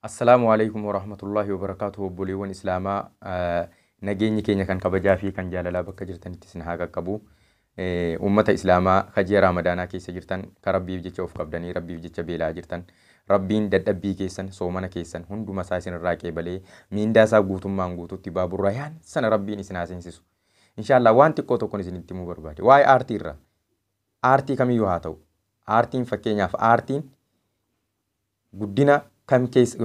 Assalaamu alaikum warahmatullahi wabarakaatuh. Obboleewwan Islaamaa, nageenyi keenya kan kabajaa fi kan jaalalaa bakka jirtanitti isin haa qaqqabu. Uummata Islaamaa ka ji'a Raamadaanaa keessa jirtan, ka Rabbiif jecha of qabdanii Rabbiif jecha beela'aa jirtan, Rabbiin dadhabbii keessan, soomana keessan hunduma isaa isinirraa qeebalee miindaa isaa guutummaan guututti baaburrayaan sana Rabbiin isin haa seensisu. Inshaallah waan xiqqoo tokkon isinitti himuu barbaade. Waa'ee aartii irraa. Aartii kamiyyuu haa ta'u. Aartiin, fakkeenyaaf, aartiin guddina kam keessa,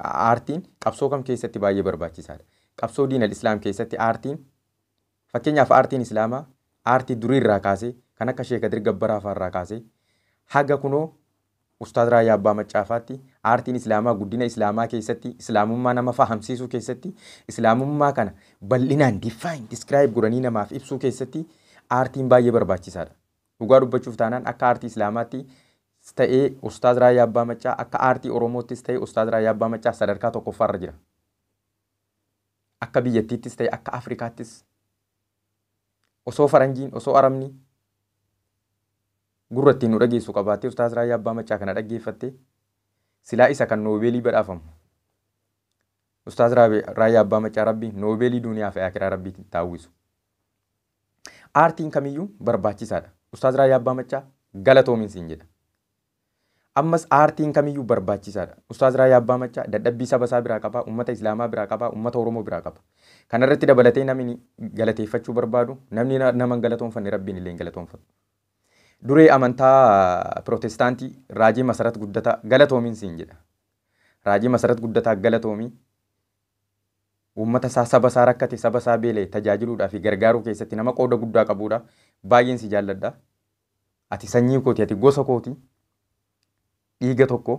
aartiin qabsoo kam keessatti baay'ee barbaachisaadha. Qabsoo diinal islaam keessatti aartiin, fakkeenyaaf, aartiin islaamaa aartii durii irraa kaasee kan akka Sheek Kadir Gabbaraa fa'aa irraa kaasee haga kunoo Ustaaz Raayyaa Abbaa Maccaafaatti, aartiin islaamaa guddina islaamaa keessatti, islaamummaa nama fahamsiisuu keessatti, islaamummaa kana bal'inaan define, describe godhanii namaaf ibsuu keessatti aartiin baay'ee barbaachisaadha. Dhugaa dubbachuuf taanaan, akka aartii islaamaatti ta'ee Ustaaz Raayyaa Abbaa Maccaa, akka aartii Oromoottis ta'ee Ustaaz Raayyaa Abbaa Maccaa sadarkaa tokkoffaarra jira. Akka biyyattiittis ta'e akka Afrikaattis, osoo faranjiin, osoo arabni gurra ittiin nu dhageessu qabaattee Ustaaz Raayyaa Abbaa Maccaa kana dhaggeeffatte, silaa isa kan noobeelii badhaafamu. Ustaaz Raayyaa Abbaa Maccaa, Rabbi noobeelii duniyaa fi akiraa Rabbiitiin taawwisu. Aartiin kamiyyuu barbaachisaadha. Ustaaz Raayyaa Abbaa Maccaa, galatoomin siin jedha. Ammas aartiin kamiyyuu barbaachisaadha. Ustaaz Raayyaa Abbaa Maccaa dadhabbii saba isaa biraa qaba, uummata Islaamaa biraa qaba, uummata Oromoo biraa qaba. Kanarratti dabalatee namni galateeffachuu barbaadu, namni nama hin galatoonfanne Rabbiin illee hin galatoonfatu. Duree amantaa Pirootestaantii Raajii Masarat Guddataa, galatoomin siin jedha. Raajii Masarat Guddataa, galatoomii. Uummata isaa, saba isaa rakkate, saba isaa beela'e tajaajiluudhaa fi gargaaruu keessatti nama qooda guddaa qabudha. Baay'een si jaalladha. Ati sanyii kooti, ati gosa kooti. Dhiiga tokko.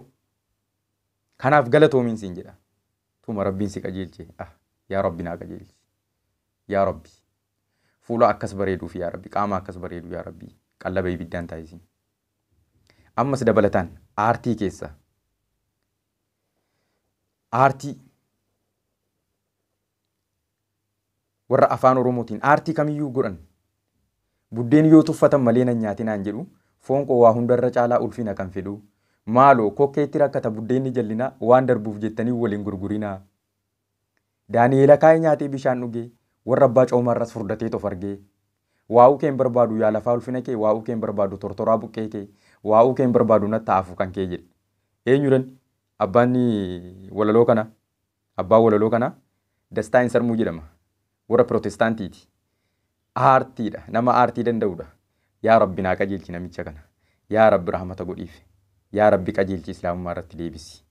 Kanaaf galatoomiin siin jedha. Tuma Rabbiin si qajeelche. Ah, yaa Rabbi, naa qajeelchi. Yaa Rabbi. Fuula akkas bareeduuf, yaa Rabbi, qaama akkas bareedu, yaa Rabbi, qallaba ibiddaan taasisin. Ammas dabalataan aartii keessa, aartii warra afaan Oromootiin aartii kamiyyuu godhan, buddeen yoo tuffatan malee nan nyaatinaan jedhu, foon koo waa hundarra caalaa ulfina kan fedhu, maaloo kokkeetti rakkata buddeenni jallinaa, waan darbuuf jettanii waliin gurgurinaa. Daani'eel akaayii nyaatee bishaan dhugee, warra abbaa coomaarras furdatee tof argee. Waa'uu kee hin barbaadu, yaa lafaa ulfina kee, waa'uu kee hin barbaadu, tortoraa buqqee kee, waa'uu kee hin barbaadu, natti hafu kan kee jedhe. Eenyuudhan abbaan walaloo kana? Abbaan walaloo kana Dastaa Insarmuu jedhama. Warra Pirootestaantiiti. Aartiidha. Nama aartii danda'udha. Yaa Rabbi, naa qajeelchi namicha kana. Yaa Rabbi, rahmata godhiif. Yaa Rabbi, qajeelchi, islaamummaa irratti deebisi.